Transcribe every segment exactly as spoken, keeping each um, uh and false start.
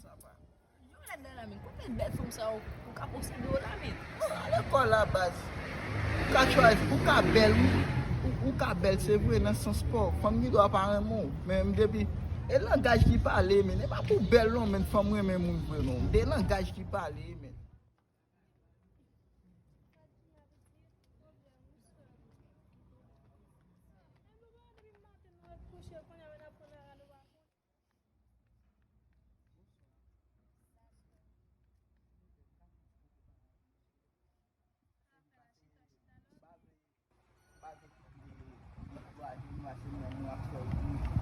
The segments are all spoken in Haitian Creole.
Yo rèd la la, men. Konbyen bèl fanm sa ou, ou ka posede yo la, men? Bon, alekòl la, baz. Ou ka chwazi, ou ka bèl, wi. Ou, ou ka bèl, se vre, nan sans pa w. Fanm gen dwa pa renmen w. Men depi, e langaj ki pale, men. E pa pou bèl, non, men fanm renmen moun vre, non. De langaj ki pale, men.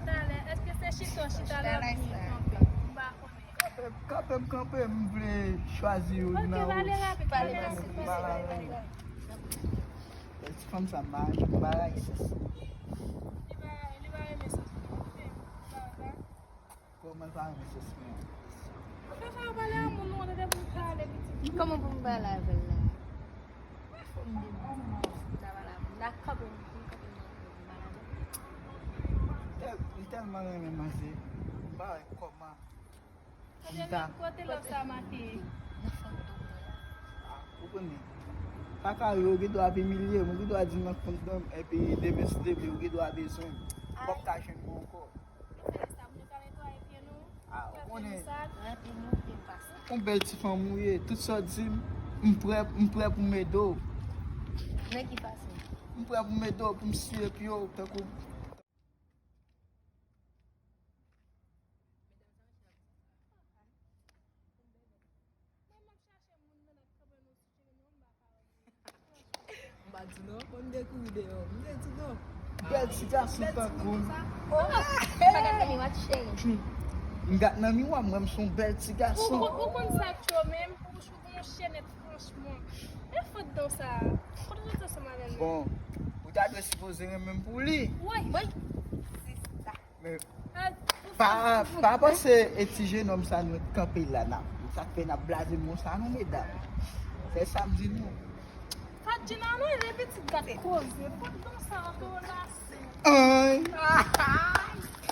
Talè, èske se chita w chita la oubyen kanpe? M pa konnen. Kanpe, kanpe, m kanpe, m vle chwazi youn nan yo. Ok, pale rapid, pale rapid, pale rapid. Ti fanm sa, m pa, m pa rayi sens li. Li pa, li pa renmen sens li. Ok, bye bye. Kòman l pa renmen sens mwen? Fè sa yo pale a moun, nou tande pou pale pitit. Kòman pou m pale avè l la? Fò m di m ta pale avè l. La kanpe m, m kanpe m nan pale avè l. Li tèlman renmen manzè, m pa wè kòman li ta. Kote lòv sa make? Nan fantom mwen la. Ah, ou konnen. Kaka yo, ou gen dwa ap imilye m, ou gen dwa di m nan fantom, epi demen si Dye vle, ou gen dwa bezwen m. M p ap ka jwenn mwen ankò. Nou fè sa, nou ka netwaye pye nou. Ah, ou konnen. Yon bèl ti fanm ou ye. Tout sa w di m, m prè, m prè pou m ede w. Nan ki fason? M prè pou m ede w, pou m siye pye w, tankou. Mwen menm chache moun nan k kanpe nou sou cheve nou, m pa ka wè moun. M pa di non, mwen m dekouvri deyò. M te di non. Bèl ti gason tankou m. Oh, pa gad nan miwa, cheri. M gad nan miwa, m wè m se yon bèl ti gason. Ou, ou, ou konn sa k cho menm, ou chou gon chènèt franchman. E fot dan sa. Kote w soti ansanm avè l menm? Bon, ou ta dwe sipoze renmen m pou li. Woy. Woy. Sista. Men, pa, pa panse e ti jenòm sa nou t kanpe la, n ap, sa k fè n ap blaze m konsa non, medam. Se sa m di nou. Fadjina, non, e pitit gad koze. Pot non sa antre w lase. Ay. Ay.